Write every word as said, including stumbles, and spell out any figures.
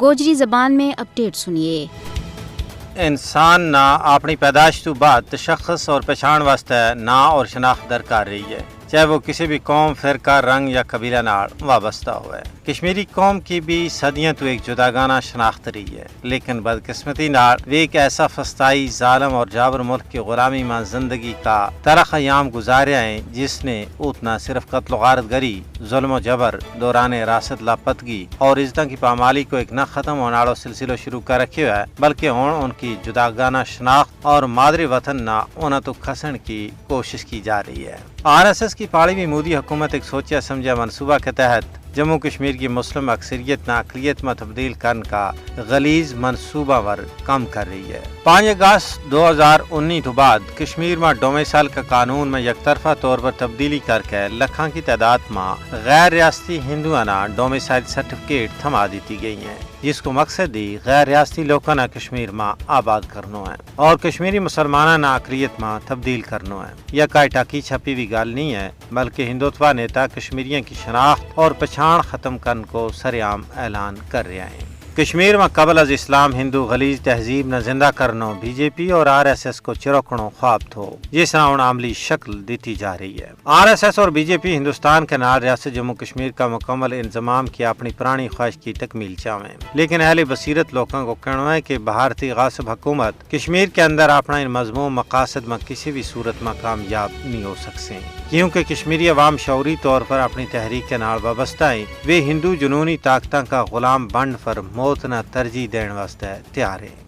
گوجری زبان میں اپڈیٹ سنیے۔ انسان نا اپنی پیدائش تو بعد تشخص اور پہچان واسطے ناں اور شناخت درکار رہی ہے، چاہے وہ کسی بھی قوم، فرقہ، رنگ یا قبیلہ نال وابستہ ہوئے۔ کشمیری قوم کی بھی صدیاں تو ایک جداگانہ شناخت رہی ہے، لیکن بدقسمتی نال وہ ایک ایسا فستائی، ظالم اور جابر ملک کی غلامی ماں زندگی کا تلخ ایام گزاریا ہیں، جس نے اتنا صرف قتل و غارت گری، ظلم و جبر، دوران حراست لاپتگی اور عزتاں کی پامالی کو ایک نہ ختم ہوناڑو سلسلو شروع کر رکھیو ہے، بلکہ ہن ان کی جداگانہ شناخت اور مادری وطن نا انہاں تو کھسن کی کوشش کی جا رہی ہے۔ آر ایس ایس کی پاڑی بھی مودی حکومت ایک سوچیا سمجھیا منصوبہ کے تحت جموں کشمیر کی مسلم اکثریت نا اقلیت ما تبدیل کرن کا غلیظ منصوبہ ور کم کر رہی ہے۔ پانچ اگست دو ہزار انی تو بعد کشمیر ما ڈومے سال کا قانون میں یک طرفہ طور پر تبدیلی کر کے لکھاں کی تعداد ما غیر ریاستی ہندوؤں نا ڈومے سال سرٹیفکیٹ تھما دیتی گئی ہیں، جس کو مقصد ہی غیر ریاستی لوکاں نا کشمیر ما آباد کرنو ہے اور کشمیری مسلماناں نا اقلیت ما تبدیل کرنو ہے۔ یا کائے ٹاکی چھپی وی گل نہیں ہے، بلکہ ہندوتوا نیتا کشمیریاں کی شناخت اور پچھان ختم کرن کو سر عام اعلان کر رہیا ہیں۔ کشمیر ما قبل از اسلام ہندو غلیظ تہذیب نا زندہ کرنو بی جے پی اور آر ایس ایس کو چروکنو خواب تھو، جس نا ہن عملی شکل دیتی جا رہی ہے۔ آر ایس ایس اور بی جے پی ہندوستان کے نال ریاست جموں کشمیر کا مکمل انضمام کی اپنی پرانی خواہش کی تکمیل چاہویں، لیکن اہل بصیرت لوکاں کو کہنو ہے کہ بھارتی غاصب حکومت کشمیر کے اندر اپنا ان مذموم مقاصد ما کسی بھی صورت ما کامیاب نہیں ہو سکسیں، کیونکہ کشمیری عوام شعوری طور پر اپنی تحریک کے نال وابستہ ہیں۔ وہ ہندو جنونی طاقتاں کا غلام بنڈ پر موت نا ترجیح دین واسطے تیار ہیں۔